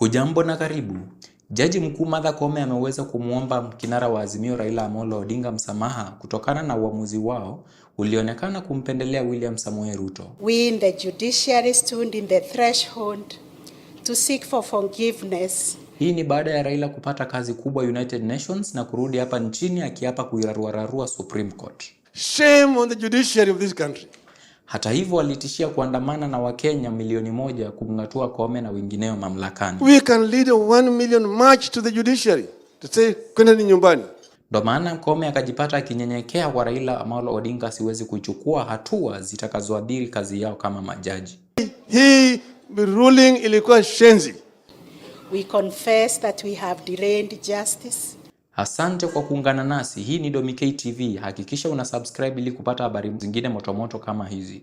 Hujambo na karibu. Jaji Mkuu Martha Koome ameweza kumwomba kinara wa Azimio Raila Amolo Odinga msamaha kutokana na uamuzi wao ulionekana kumpendelea William Samoei Ruto. We in the judiciary stood in the threshold to seek for forgiveness. Hii ni baada ya Raila kupata kazi kubwa United Nations na kurudi hapa nchini akiapa kuiraruararua Supreme Court. Shame on the judiciary of this country. Hata hivyo, alitishia kuandamana na Wakenya 1 milioni kumng'atua Koome na wengineo mamlakani. We can lead a 1 million march to the judiciary to say, "Kwendeni nyumbani." Ndo maana Koome akajipata akinyenyekea kwa Raila Amolo Odinga asiwezi kuchukua hatua zitakazoathiri kazi yao kama majaji. Hii ruling ilikuwa shenzi. We confess that we have delayed justice. Asante kwa kuungana nasi. Hii ni Domikey TV. Hakikisha una subscribe ili kupata habari zingine motomoto kama hizi.